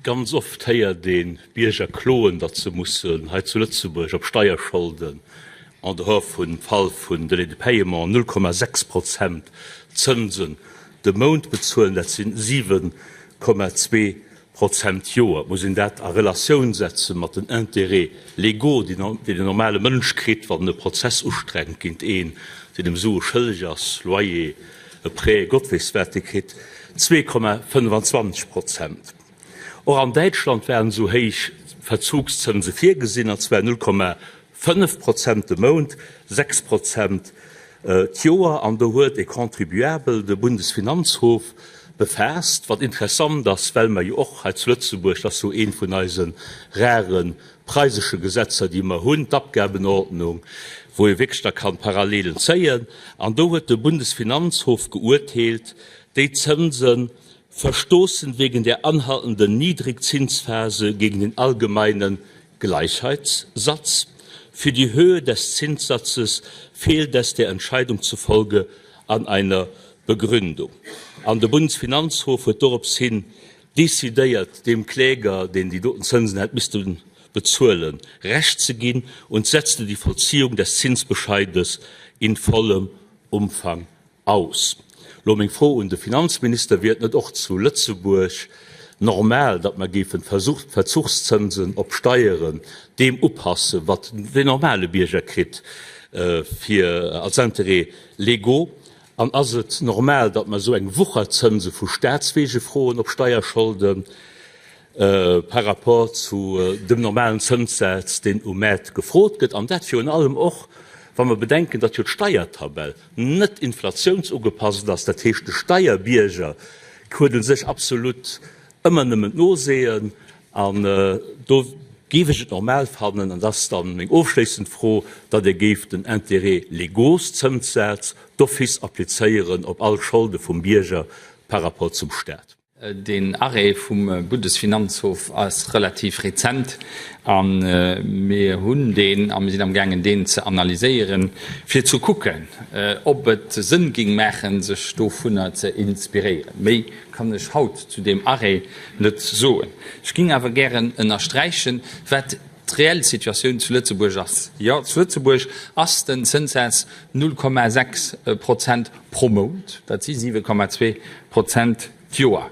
Ganz oft héiert ee Bierger kloen, datt se mussen hei zu Lëtzebuerg op Steierscholden, en dehors vum Fall vun Délai de paiement, 0,6 Prozent Zënsen de Mount bezuelen. Dat sinn 7,2 Prozent d'Joer. Et muss een dat a Relatioun setze mat den Intérêts légaux, déi den normale Mënsch kritt, wann en e Prozess ustrengt géint een, deen em Sue schëlleg ass, Loyer, e Prêt, Gott weess wat, dee kritt 2,25 Prozent. Och an Däitschland waren esou héich Verzugszënse virgesinn, an zwar 0,5 Prozent de Mount, 6 Prozent d'Joer. An do huet e Contribuabel de Bundesfinanzhof befaasst, wat interessant ass, well mer jo och hei zu Lëtzebuerg, dat ass jo eent vun eise rare preisesche Gesetzer, déi mer hunn, d'Abgabenordnung, wou ee wierklech da kann Parallelen zéien. An do huet de Bundesfinanzhof geurteelt, déi Zënse verstoßen wegen der anhaltenden Niedrigzinsphase gegen den allgemeinen Gleichheitssatz. Für die Höhe des Zinssatzes fehlt es der Entscheidung zufolge an einer Begründung. An de Bundesfinanzhof huet dorops hin decidéiert, deem Kläger, deen déi doten Zënsen hätt misste bezuelen, Recht ze ginn und setzte die Vollziehung des Zinsbescheides in vollem Umfang aus. Lo meng Fro un de Finanzminister, Wier et net och zu Lëtzebuerg normal, datt mer géifen d'Verzuchszënsen op Steieren deem upassen, wat den normale Bierger kritt fir als Intérêts légaux? An ass et normal, datt mer esou eng Wucherzënse vu Staatswege froen op Steierscholden par rapport zu dem normalen Zënssaz, deen um Maart gefrot gëtt? An dat virun allem och, wa mer bedenken, datt jo d'Steiertabell net inflatiounsugepasst ass, dat heescht de Steierbierger huet u sech absolut ëmmer nëmmen d'Noseeën. An do géif ech et normal fannen, an dat ass dann meng ofschléissend Fro, datt Dir géift den Intérêt légaux-Zënssaz d'office applizéieren op all Scholde vum Bierger par rapport zum Stat. Deen Arrêt vum Bundesfinanzhof ass relativ rezent a mir hunn deen a mir sinn amgaangen deen ze analyséieren, fir ze kucken, ob et Sënn géing maachen, sech dovunner ze inspiréieren. Méi kann ech haut zu deem Arrêt net soen. Ech géing awer gären ënnersträichen, wat d'reell Situatioun zu Lëtzebuerg ass. Jo, zu Lëtzebuerg ass den Zënssaz 0,6 Prozent pro Mount, dat si 7,2 Prozent d'Joer.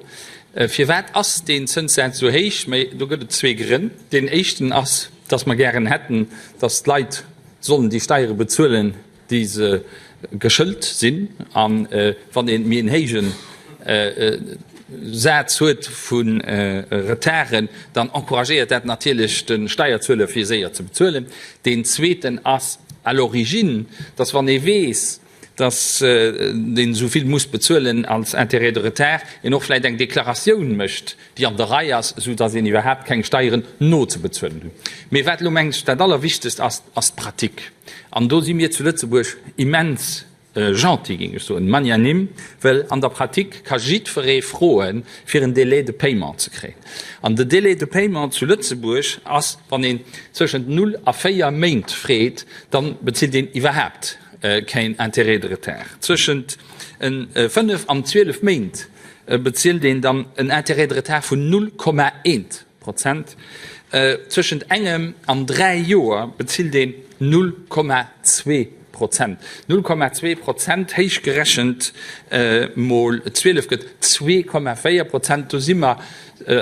Firwat ass deen Zënssaz esou héich? Mä do gëtt et zwee Grënn. Deen éischten ass, dass mer gären hätten, dass d'Leit sollen déi Steiere bezuelen, déi se geschëlt sinn. A wann ee méi en héije Saz huet vu Retarden, dann encouragéiert dat natierlech de Steierzueler, fir séier ze bezuelen. Deen zweeten ass à l'origine, dass wann ee weess, dass een esou vill muss bezuelen als Intérêt de retard, een och vläicht eng Deklaratioun mécht, déi an der Rei ass, esou dass een iwwerhaapt keng Steieren nozebezuelen huet. Mee wat elo, mengen ech, dat Allerwichtegst ass, ass d'Pratique. An do si mir zu Lëtzebuerg immens gentil, géing ech soen, magnanime, well an der Pratique ka jiddweree froen, fir en Délai de paiement ze kréien. An de Délai de paiement zu Lëtzebuerg ass, wann een zwëschent null a véier Méint freet, da bezilt een iwwerhaapt keen Intérêt de retard. Zwëschent 5 an 12 Méint bezilt een dann en Intérêt de retard vun 0,1 Prozent. Zwëschent engem an 3 Joer bezilt een 0,2 Prozent. 0,2 Prozent héich gerechent mol 12 gëtt 2,4 Prozent. Do si mer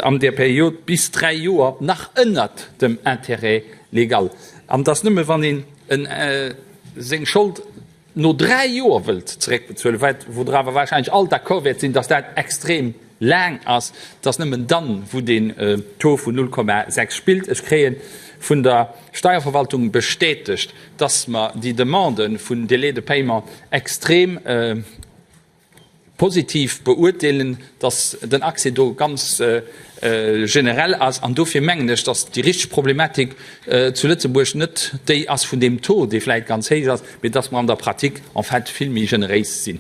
an där Period bis 3 Joer nach ënnert dem Intérêt légal. An et ass nëmme wann een en seng Schold no 3 Joer wëllt zeréckbezuelen, wat wou der awer wahrscheinlech all d'accord wäert sinn, dass dat extrem laang ass, dass nëmmen dann, wou deen Taux vun 0,6 spillt. Ech kréie vun der Steierverwaltung bestätegt, dass mer déi Demande vun Délais de paiement extrem positiv beurteelen, dass den Accès do ganz generell ass. An dofir mengen ech, dass déi richteg Problematik zu Lëtzebuerg net déi ass vun deem Taux, dee vläicht ganz héich ass, mee dass mer an der Pratique en fait vill méi generéis sinn.